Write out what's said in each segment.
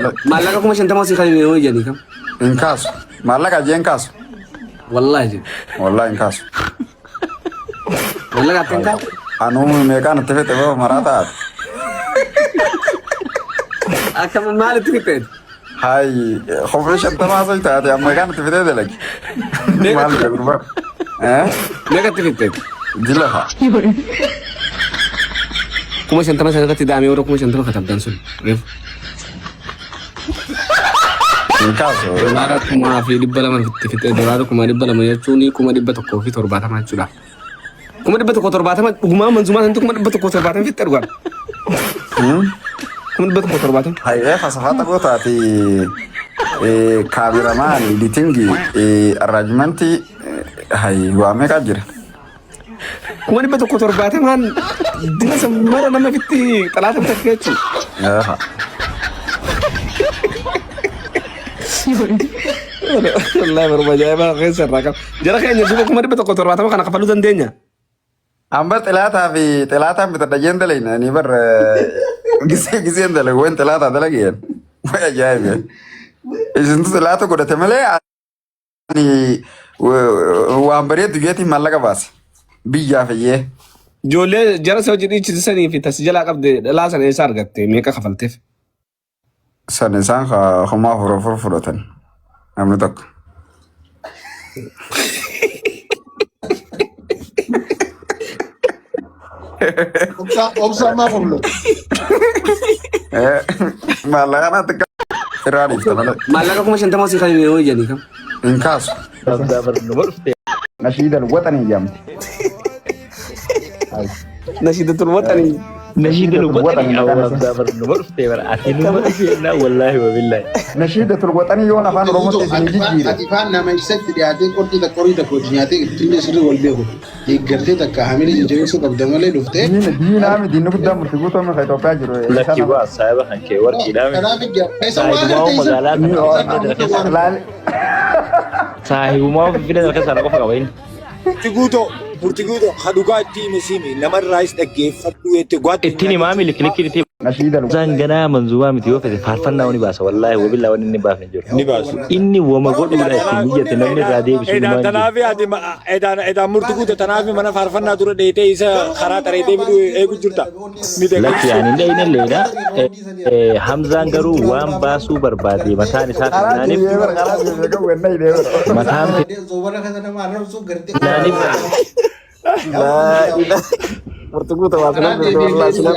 Maallaqa 50,000 sii kan yoo jedhanii kam? Hin kaasu. Maallaqa jee hin kaasu. Wallaahi jedhe. Wallaahi hin kaasu. Maallaqa akka hin kaasu. Anuu meeqaan itti fixe boo maraa taate. Akka maalitti fixeeti? Hayi kophee 50 soy taate amma meeqaan itti fixee dalagi. Maal jedhu gurbaa? Eh? Meeqatti fixeeti? Jila haa. 50,000 sana irratti daamee warra 50,000 katabdan sun. Reefu. Hin kaasu. Doolaara 2,200 itti fixee doolaara 2,200 jechuun 170,000 jechuudha. 170,000 dhugumaa manzumaa sanatti 170,000 fixxe dhugaa. 170,000. Hayyee fasafaata gootaati kaameramaan editingii arraajimentii hayi waa meeqaa jira. 170,000n dina san mara nama fitti xalaata bitatte jechuudha. Wallaahi baruma ajaa'ibaa keessa irraa qaba. Jara keenya duuba 170,000 kana kafaluu dandeenya. Amma xilaataa fi xilaataan bitadha jeen dalayna ni bar gisee giseen dalagu wen xilaataa dalageen. Way ajaa'ibe. Isintu xilaata godhate malee Ani waan bareeddu jeetiin maallaqa baase. Biyyaaf iyyee. Ijoollee jara isa hojii dhiichisanii fi tasi jalaa qabde dhalaa sana eessa argatte meeqa kafalteef? San isaan 4,000 fudhatan. Namni tokko. Obsa obsa maaf oblo. Maallaqa natti irraa dhiifta malee. Maallaqa 50,000 sii kan yoo jedhanii kam? Hin kaasu. Nashiidal waxanii jedhamti. Nashiidatul waxanii. Nashiidatul Waxanii waxanii maqaan awwaaf isaa. gaafa nama dhuftee bara ati numa dhufeennaa wallaahi wabillahi. Nashiidatul waxanii yoon afaan Oromootti isinii jijjiire. Ati faan nama ibsatti dhiyaatee qortii takka horii takka hojii nyaatee ittillee sirrii wal beeku. Deeggartee takka hamilee jajjabeessuu qabda malee dhuftee. Diin diinaa miti inni guddaan murtii guutuu amma kan Itoophiyaa jiru. Lakki waa saahiba kan kee warqiidhaa miti. Kanaaf ijja. Keessa waa Saahibumaa agartee isa. magaalaa Inni kana Finfinnee tana keessa. laali. Saahibumaa Finfinnee tana keessa ana qofa qaba inni. Murti guutoo, murti guutoo, ka dhugaa itti himi siimi, namarraayis dhaggeeffadhu jette gwaatti Ittiin himaa milikilikkii itti Nashiidal Isaan ganaa manzuumaa miti yoo fete faarfannaa ni baasa wallaahi wabillaa wanni inni baafne jiru. ni baasu. Inni wama godhuudha itti niyyate namni irraa deebisu Edaan himaa hin jiru. tanaafi ati edaan murti guute tanaafi mana faarfannaa dura dheetee isa karaa xareetee midhu eegu jirta. Ni Lakki deeggarsa. ani hin dhayinelleedha. Hamzaan garuu waan baasuu barbaade mataan isaa karaa finnaaniif deebi'ee bara karaa deebi'ee kan wenna hidhee bara. mataan finnaaniif Laa ilaa. Murti guuta waa filan wallahi sila.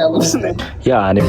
yaa ani.